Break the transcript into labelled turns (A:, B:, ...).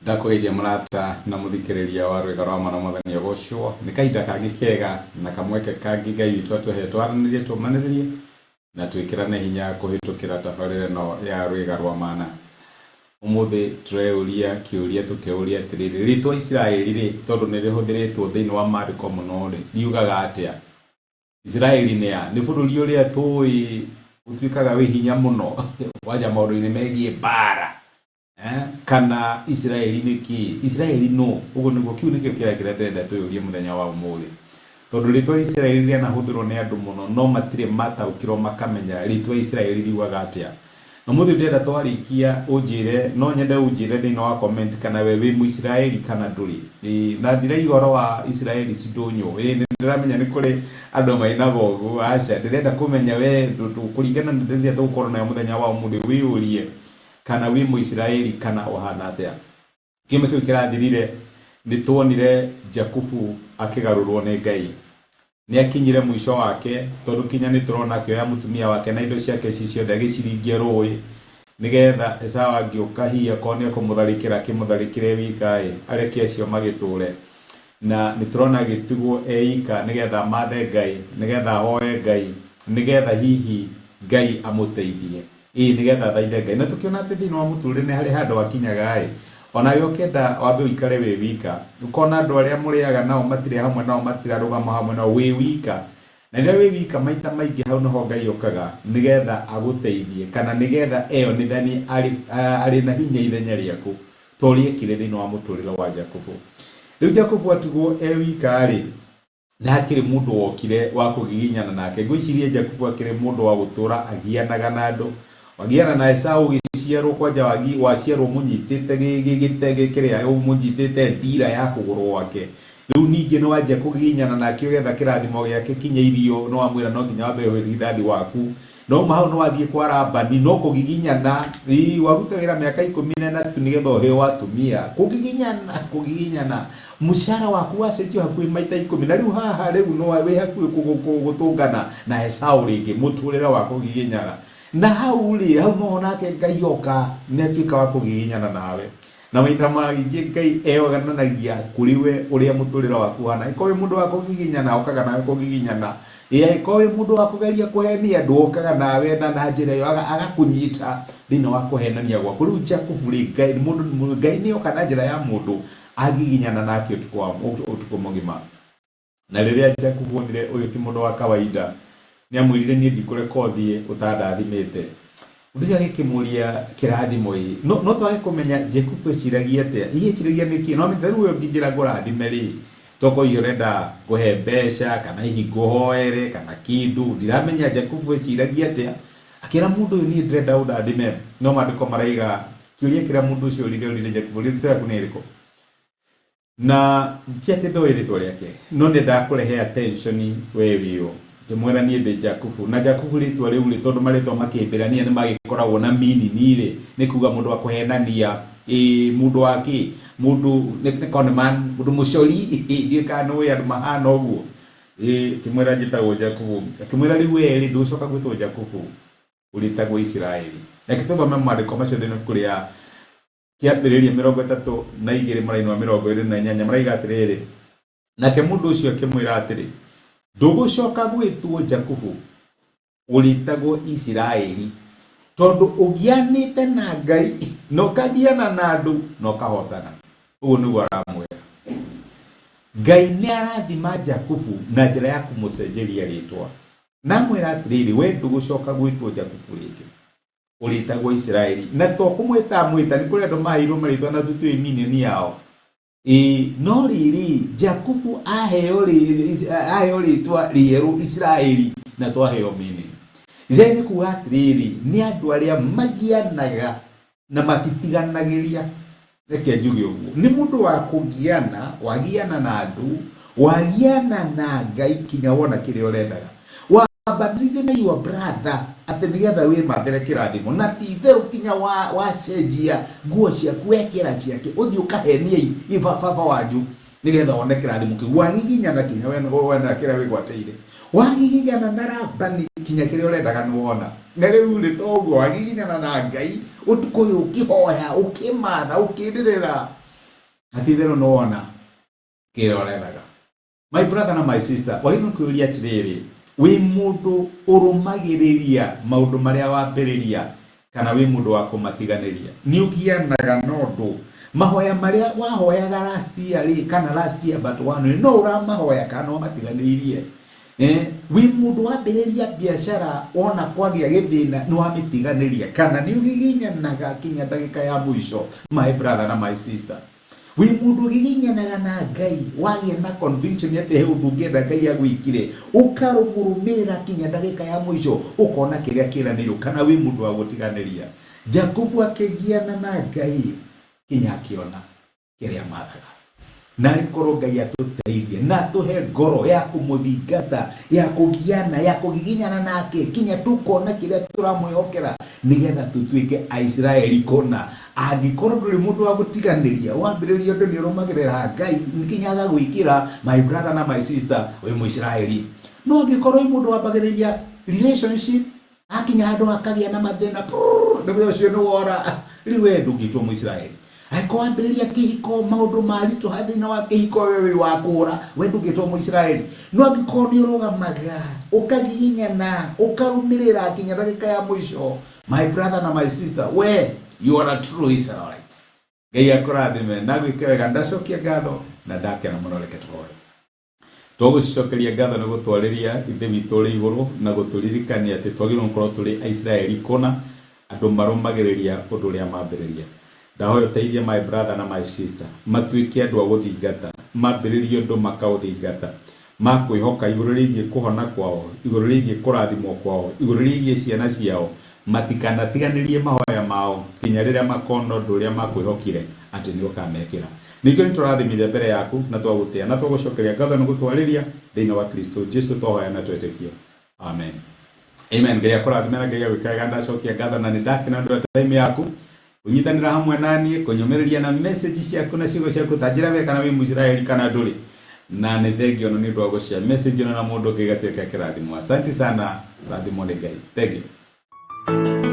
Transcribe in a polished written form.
A: Ndakũgeithia mũrata na mũthikĩrĩria wa rwĩga rwa mwana mwathani agocwo. Nĩ kahinda kangĩ kega na kamweke kangĩ Ngai witũ atũhe twaranĩrie, tũmanĩrĩrie na twĩkĩrane hinya kũhĩtũkĩra tabarĩra ĩno ya rwĩga rwa mana. Ũmũthĩ tũreyũria kĩũria tũkeyũria atĩrĩrĩ, rĩtwa Isiraeli rĩ, tondũ nĩ rĩhũthĩrĩtwo thĩinĩ wa maandĩko mũno rĩ, riugaga atĩa? Isiraeli nĩ a? Nĩ bũrũri ũrĩa tũĩ ũtuĩkaga wĩ hinya mũno kwanja maũndũ-inĩ megiĩ mbara. Eh, kana Isiraeli nĩ kĩĩ? Isiraeli nũ? Ũguo nĩguo kĩu nĩkĩo kĩrĩa kĩrĩa ndĩrenda twĩyũrie mũthenya wa ũmũthĩ. Tondũ rĩtwa Isiraeli rĩanahũthĩrwo nĩ andũ mũno no matirĩ mataũkĩrwo makamenya rĩtwa Isiraeli riugaga atĩa. Na ũmũthĩ ndĩrenda twarĩkia ũnjĩre, no nyende ũnjĩre thĩinĩ wa comment kana we wĩ Mũisiraeli kana ndũrĩ. Ĩĩ, na ndiraiga ũhoro wa Isiraeli Cindũnyũ. Ĩĩ, nĩ ndĩramenya nĩ kũrĩ andũ mainaga ũguo, aca. Ndĩrenda kũmenya we kũringana na ndeto ĩrĩa tũgũkorwo nayo mũthenya wa ũmũthĩ wĩyũrie kana wĩ Mũisiraeli kana ũhana atĩa. Kiumia kĩu kĩrathirire nĩ tuonire Jakubu akĩgarũrwo nĩ Ngai. Nĩ akinyire mũico wake tondũ kinya nĩ tũrona akĩoya mũtumia wake na indo ciake ici ciothe agĩciringia rũĩ nĩgetha Esau angĩũka hihi akorwo nĩ ekũmũtharĩkĩra akĩmũtharĩkĩre e wika ĩ, areke acio magĩtũre. Na nĩ tũrona agĩtigwo e ika nĩgetha amathe Ngai, nĩgetha ahoe Ngai, nĩgetha hihi Ngai amũteithie. Ĩĩ nĩgetha athaithe Ngai. Na tũkĩona atĩ thĩinĩ wa mũtũrĩre nĩ harĩ handũ hakinyaga ĩ, onawe ũkenda wambe ũikare wĩ wika. Ũkona andũ arĩa mũrĩaga nao matirĩ hamwe nao matirarũgama hamwe nao, wĩ wika. Na rĩrĩa wĩ wika maita maingĩ hau nĩho Ngai okaga nĩgetha agũteithie kana nĩgetha eyonithanie arĩ, arĩ na hinya ithenya rĩaku ta ũrĩa ekire thĩinĩ wa mũtũrĩre wa Jakubu. Rĩu Jakubu atigwo e wika rĩ, na hakĩrĩ mũndũ wokire wa kũgiginyana nake. Ngwĩciria Jakubu akĩrĩ mũndũ wa gũtũra agianaga na andũ, wagiana na Esau ũgĩciarwo kwanja waciarwo mũnyitĩte gĩtege kĩrĩa mũnyitĩte ndira ya kũgũrũ gwake. Rĩu ningĩ nĩ wanjia kũgiginyana nake ũgetha kĩrathimo gĩake kinya irio, nĩ wamwĩra no nginya wambe ũrigithathi waku. No uma hau nĩ wathiĩ kwa Labani no kũgiginyana, ĩĩ waruta wĩra mĩaka 14 tu nĩgetha ũheo atumia. Kũgiginyana, kũgiginyana. Mũcara waku wacenjio hakuhĩ maita 10 na rĩu haha rĩu no wĩ hakuhĩ gũtũngana na Esau rĩngĩ, mũtũrĩre wa kũgiginyana. Na hau rĩ, hau noho nake Ngai oka nĩ atuĩka wa kũgiginyana nawe. Na maita maingĩ Ngai eyonanagia kũrĩ we ũrĩa mũtũrĩre waku ũhana. Angĩkorwo wĩ mũndũ wa kũgiginyana, okaga nawe kũgiginyana. Ĩ angĩkorwo wĩ mũndũ wa kũgeria kũhenia andũ, okaga nawe na njĩra ĩyo agakũnyita thĩinĩ wa kũhenania gwaku. Rĩu Jakubu rĩ, Ngai, mũndũ, Ngai nĩ oka na njĩra ya mũndũ agiginyana nake ũtukũ wa, ũtukũ mũgima. Na rĩrĩa Jakubu onire ũyũ ti mũndũ wa kawaida, nĩ amwĩrire niĩ ndikũreka ũthiĩ ũtandathimĩte. Mũndũ ũcio agĩkĩmũria kĩrathimo ĩ. No, no twage kũmenya Jakubu eciragia atĩa. Hihi eciragia nĩkĩ? No amenya rĩu ũyũ ũngĩnjĩra ngũrathime rĩ, tokorwo hihi ũrenda ngũhe mbeca, kana hihi ngũhoere, kana kĩndũ. Ndiramenya Jakubu eciragia atĩa. Akĩra mũndũ ũyũ niĩ ndĩrenda ũndathime. No maandĩko maraiga kĩũria kĩrĩa mũndũ ũcio oririe oririe Jakubu, rĩtwa rĩaku nĩ rĩrĩkũ? Na ti atĩ ndoĩ rĩtwa rĩake, no nĩendaga kũrehe attention we wĩ ũ. Ngĩmwĩra niĩ ndĩ Jakubu. Na Jakubu rĩtwa rĩu rĩ, tondũ marĩtwa ma Kĩhibirania nĩ magĩkoragwo na meaning rĩ, nĩ kuga mũndũ wa kũhenania, ĩĩ mũndũ wa kĩ, mũndũ nĩ con man, mũndũ mũcori, ndiũĩ kana nĩ ũĩ andũ mahana ũguo. Ĩĩ ngĩmwĩra njĩtagwo Jakubu. Akĩmwĩra rĩu we rĩ, ndũgũcoka gwĩtwo Jakubu, ũrĩtagwo Isiraeli. Reke tũthome maandĩko macio thĩinĩ wa ibuku rĩa Kĩambĩrĩria 32 mũraini wa 28 maraiga atĩrĩrĩ, nake mũndũ ũcio akĩmwĩra atĩrĩ, ndũgũcoka gwĩtwo Jakubu, ũrĩtagwo Isiraeli, tondũ ũgianĩte na Ngai na ũkagiana na andũ na ũkahotana. Ũguo nĩguo aramwĩra. Ngai nĩ arathima Jakubu na njĩra ya kũmũcenjeria rĩtwa. Na amwĩra atĩrĩrĩ, we ndũgũcoka gwĩtwo Jakubu rĩngĩ, ũrĩtagwo Isiraeli. Na to kũmwĩta amwĩta, nĩ kũrĩ andũ maheirwo marĩtwa na tũtiũĩ meaning yao. Ĩĩ, no rĩrĩ, Jakubu aheo aheo rĩtwa rĩerũ Isiraeli na twaheo meaning. Isiraeli nĩ kuga atĩrĩrĩ, nĩ andũ arĩa magianaga na matitiganagĩria. Reke njuge ũguo, nĩ mũndũ wa kũgiana, wagiana na andũ, wagiana na Ngai kinya wona kĩrĩa ũrendaga. Wambanĩrire na your brother atĩ nĩgetha wĩmathĩre kĩrathimo, na ti itherũ kinya wacenjia nguo ciaku wekĩra ciake, ũthiĩ ũkahenie baba wanyu nĩgetha wone kĩrathimo kĩu. Wagiginyana kinya wona kĩrĩa wĩgwatĩire. Wagiginyana na Labani kinya kĩrĩa ũrendaga nĩ wona. Na rĩu rĩ, to ũguo, wagiginyana na Ngai ũtukũ ũyũ ũkĩhoya, ũkĩmatha, ũkĩrĩrĩra. Na ti itherũ nĩ wona kĩrĩa ũrethaga. My brother na my sister, wagĩrĩirwo nĩ kwĩyũria atĩrĩrĩ, wĩ mũndũ ũrũmagĩrĩria maũndũ marĩa wambĩrĩria kana wĩ mũndũ wa kũmatiganĩria? Nĩ ũgianaga na ũndũ mahoya marĩa wahoyaga last year rĩ, kana last year but one, no ũramahoya kana wamatiganĩirie? Wĩ mũndũ wambĩrĩria biacara wona kwagĩa gĩthĩna nĩ wamĩtiganĩria, kana nĩ ũgiginyanaga kinya ndagĩka ya mũico? My brother na my sister, wĩ mũndũ ũgiginyanaga na Ngai, wagĩa na conviction atĩ he ũndũ ũngĩenda Ngai agwĩkire, ũkarũmũrũmĩrĩra kinya ndagĩka ya mũico, ũkona kĩrĩa kĩranĩirwo, kana wĩ mũndũ wa gũtiganĩria? Jakubu akĩgiana na Ngai kinya akĩona kĩrĩa mathaga. Na rĩkorwo Ngai atũteithie na atũhe ngoro ya kũmũthingata, ya kũgiana, ya kũgiginyana nake kinya tũkona kĩrĩa tũramwĩhokera, nĩgetha tũtuĩke Aisiraeli kũna. Angĩkorwo ndũrĩ mũndũ wa gũtiganĩria, wambĩrĩria ũndũ nĩ ũrũmagĩrĩra Ngai nginya agagwĩkĩra, my brother na my sister, wĩ Mũisiraeli. No angĩkorwo wĩ mũndũ wambagĩrĩria relationship, akinya handũ hakagĩa na mathĩna, nĩwe ũcio nĩ wora, rĩu we ndũngĩtwo Mũisiraeli. Angĩkorwo wambĩrĩria kĩhiko, maũndũ maritũha thĩinĩ wa kĩhiko, we wĩ wa kũra, we ndũngĩtwo Mũisiraeli. No angĩkorwo nĩ ũrũgamaga, ũkagiginyana, ũkarũmĩrĩra nginya ndagĩka ya mũico, my brother na my sister, we you are a true Israelite. Ngai akũrathime na gwĩke wega. Ndacokia ngatho na ndakena mũno. Reke tũhoe. Twagũcokeria ngatho nĩ gũtwarĩria Ithe witũ ũrĩ igũrũ na gũtũririkania atĩ twagĩrĩirwo gũkorwo tũrĩ Aisiraeli kũna, andũ marũmagĩrĩria ũndũ ũrĩa mambĩrĩria. Ndahoya ũteithie my brother na my sister matuĩke andũ a gũthingata, mambĩrĩrie ũndũ makaũthingata, makwĩhoka igũrũ rĩgiĩ kũhona kwao, igũrũ rĩgiĩ kũrathimwo kwao, igũrũ rĩgiĩ ciana ciao, matikanatiganĩrie mahoya mao kinya rĩrĩa makona ũndũ ũrĩa makwĩhokire atĩ nĩ ũkamekĩra. Nĩkĩo nĩ tũrathimithia mbere yaku na twagũtĩa na twagũcokeria ngatho nĩ gũtwarĩria thĩinĩ wa Kristo Jesu twahoya na twetĩkia, amen. Amen. Ngai akũrathime na Ngai agwĩka wega. Ndacokia ngatho na nĩ ndakena nĩ ũndũ wa time yaku kũnyitanĩra hamwe na niĩ, kũnyũmĩrĩria na message ciaku na ciugo ciaku. Ta njĩra we kana wĩ Mũisiraeli kana ndũrĩ, na nĩ thengio na nĩ ũndũ wa gũshare message ĩno na mũndũ ũngĩ gatuĩka kĩrathimo. Asante sana, rathimwo nĩ Ngai. Thank you.